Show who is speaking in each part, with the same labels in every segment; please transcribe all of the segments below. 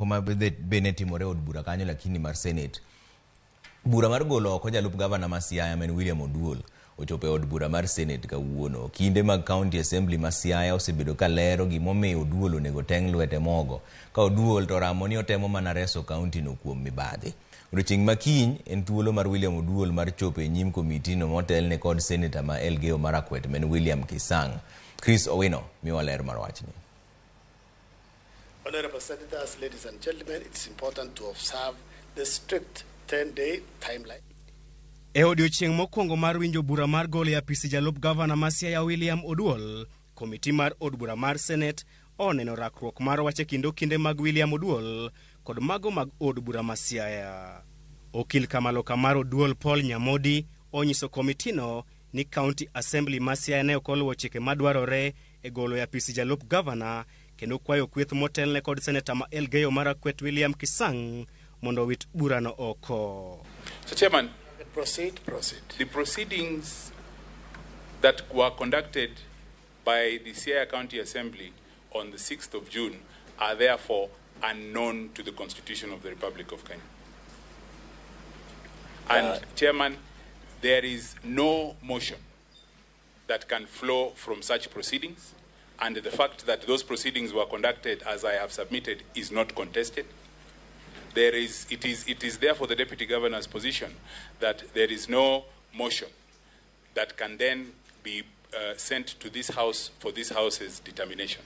Speaker 1: Ma be ne timore e od bura kanyo lakini mar Senate. Bura mar golo oko jalup gavana ma Siaya ma en William Oduol ochopo e od bura mar Senate kawuono. Kinde mag County Assembly ma Siaya osebedo ka lero gimomiyo Oduol onego teng' lwete mogo. Ka Oduol to oramo ni otemo mana reso kaunti no kuom mibadhi. Odiochieng' ma kiny en thuolo mar William Oduol mar chopo e nyim komiti no motelne kod seneta ma Elgeyo Marakwet ma en William Kisang. Chris Owino miwa ler mar wachni.
Speaker 2: Honorable Senators, ladies and gentlemen, it's important to observe the strict 10-day timeline.
Speaker 3: E odiochieng' mokwongo mar winjo bura mar golo e apisi jalup gavana ma Siaya William Oduol, komiti mar od bura mar Senet oneno rakruok mar wach e kind okinde mag William Oduol kod mago mag od bura ma Siaya. Okil kamaloka mar Oduol Paul Nyamodi onyiso komitino ni County Assembly ma Siaya ne ok oluwo chike madwarore e golo e apisi jalup gavana kendo kwayo kweth motelne kod seneta ma Elgeyo Marakwet William Kisang mondo owit burano oko.
Speaker 4: So, Chairman,
Speaker 2: Proceed, proceed.
Speaker 4: The proceedings that were conducted by the Siaya County Assembly on the 6th of June are therefore unknown to the Constitution of the Republic of Kenya. And, Chairman, there is no motion that can flow from such proceedings, and the fact that those proceedings were conducted as I have submitted is not contested. It is therefore the Deputy Governor's position that there is no motion that can then be sent to this House for this House's determination,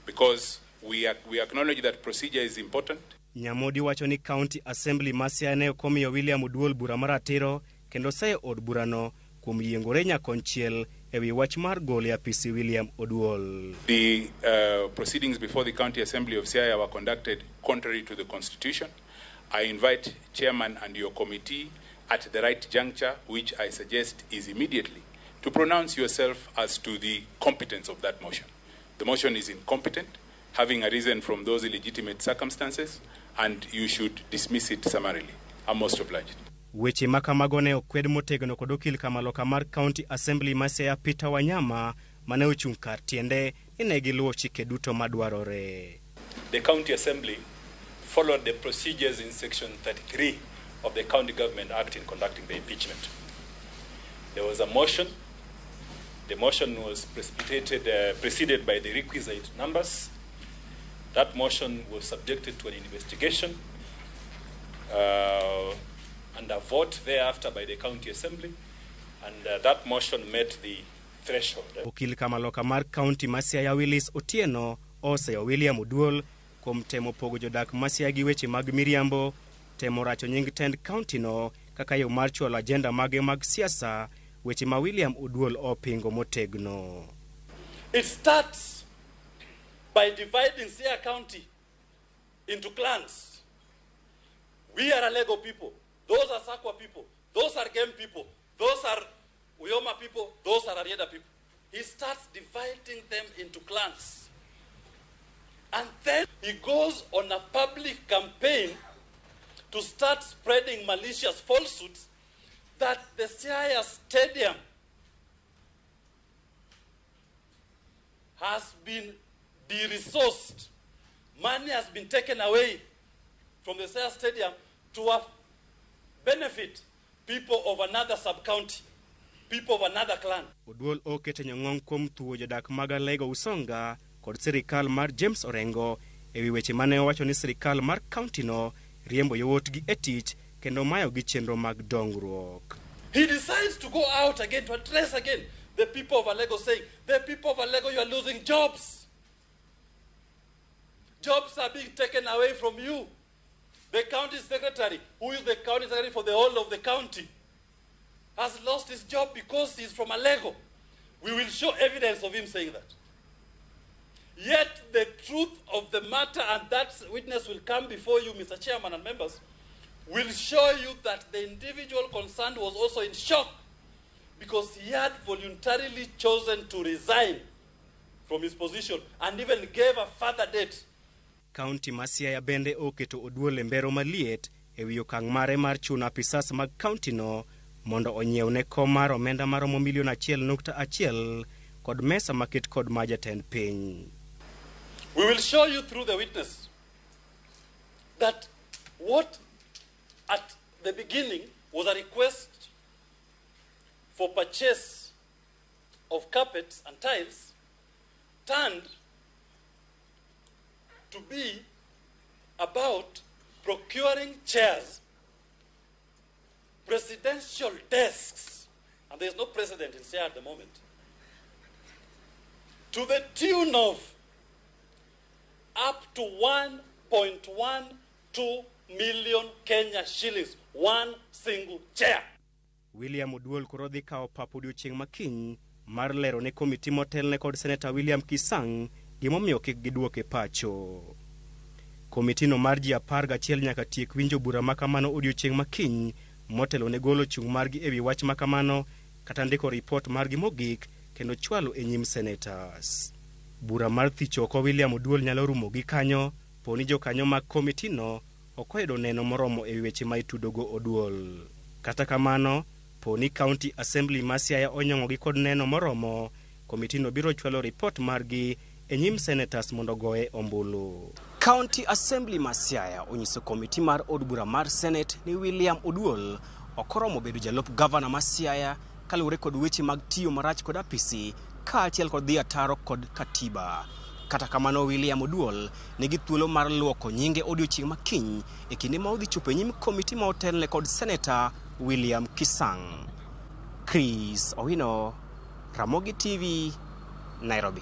Speaker 4: because we acknowledge that procedure is important.
Speaker 3: Nyamodi wacho ni County Assembly ma Siaya ne ok omiyo William Oduol bura maratiro kendo seyo od burano kuom yiengore nyakonchiel e wi wach mar golo e apisi William Oduol.
Speaker 4: The proceedings before the County Assembly of Siaya were conducted contrary to the Constitution. I invite Chairman and your committee at the right juncture, which I suggest is immediately, to pronounce yourself as to the competence of that motion. The motion is incompetent, having arisen from those illegitimate circumstances, and you should dismiss it summarily. I'm most obliged.
Speaker 3: Weche ma kamago ne okwed motegno kod okil kamaloka mar County Assembly ma Siaya Peter Wanyama mane ochung' kar tiende ni ne giluwo chike duto madwarore.
Speaker 5: The County Assembly followed the procedures in Section 33 of the County Government Act in conducting the impeachment. There was a motion. The motion was preceded by the requisite numbers. That motion was subjected to an investigation and a vote thereafter by the County Assembly, and that motion met the threshold.
Speaker 3: Okil kamaloka mar County ma Siaya Willis Otieno oseyo William Oduol kuom temo pogo jodak ma Siaya gi weche mag miriambo, temo racho nying tend county no kaka yo mar chwalo agenda mage mag siasa, weche ma William Oduol opingo motegno.
Speaker 6: It starts by dividing Siaya County into clans. We are Alego people. Those are Sakwa people. Those are Gem people. Those are Uyoma people. Those are Arieda people. He starts dividing them into clans. And then he goes on a public campaign to start spreading malicious falsehoods that the Siaya Stadium has been de-resourced. Money has been taken away from the Siaya Stadium to benefit people of another sub-county, people of another clan.
Speaker 3: Oduol okete nyong'ong kuom thuwo jodak mag Alego Usonga kod sirikal mar James Orengo e wi weche mane owacho ni sirikal mar county no riembo yawuotgi e tich kendo mayogi chenro mag dongruok.
Speaker 6: He decides to go out again to address again the people of Alego, saying, the people of Alego, you are losing jobs. Jobs are being taken away from you. The county secretary, who is the county secretary for the whole of the county, has lost his job because he's from Alego. We will show evidence of him saying that. Yet the truth of the matter, and that witness will come before you, Mr. Chairman and members, will show you that the individual concerned was also in shock because he had voluntarily chosen to resign from his position and even gave a further date.
Speaker 3: County ma Siaya bende oketo Oduol e mbero maliet e wi okang' mare mar chuno apisas mag county no mondo onyiewne kom mar omenda maromo milion achiel nukta achiel kod mesa maket kod ma jatend piny.
Speaker 6: We will show you through the witness That what at the beginning was a request for purchase of carpets and tiles turned to be about procuring chairs, presidential desks, and there is no president in Siaya at the moment, to the tune of up to 1.12 million Kenya shillings, one single chair.
Speaker 3: William Oduol koro dhi kawo pap odiochieng' ma kiny mar lero ne komiti motelne kod Seneta William Kisang gimomiyo kik giduoke pacho. Komitino mar ji 11 nyaka tiek winjo bura ma kamano odiochieng' ma kiny motelo ne golo chung' margi ewi wach ma kamano kata ndiko ripot margi mogik kendo chwalo e nyim senators. Bura mar thicho oko William Oduol nyalo rumo gi kanyo poni jokanyo mag komitino ok oyudo neno moromo ewi weche ma itudogo Oduol. Kata kamano, poni County Assembly ma Siaya onyong'ogi kod neno moromo, komitino biro chwalo ripot margi e nyim senators mondo goye ombulu. County Assembly ma Siaya onyiso komiti mar od bura mar Senate ni William Oduol ok oromo bedo jalup gavana ma Siaya kaluwore kod weche mag tiyo marach kod apisi kaachiel kod dhi ataro kod katiba. Kata kamano William Oduol nigi thuolo mar luoko nyinge odiochieng' ma kiny e kinde ma odhi chopo e nyim komiti ma otelne kod Seneta William Kisang. Chris Owino, Ramogi TV, Nairobi.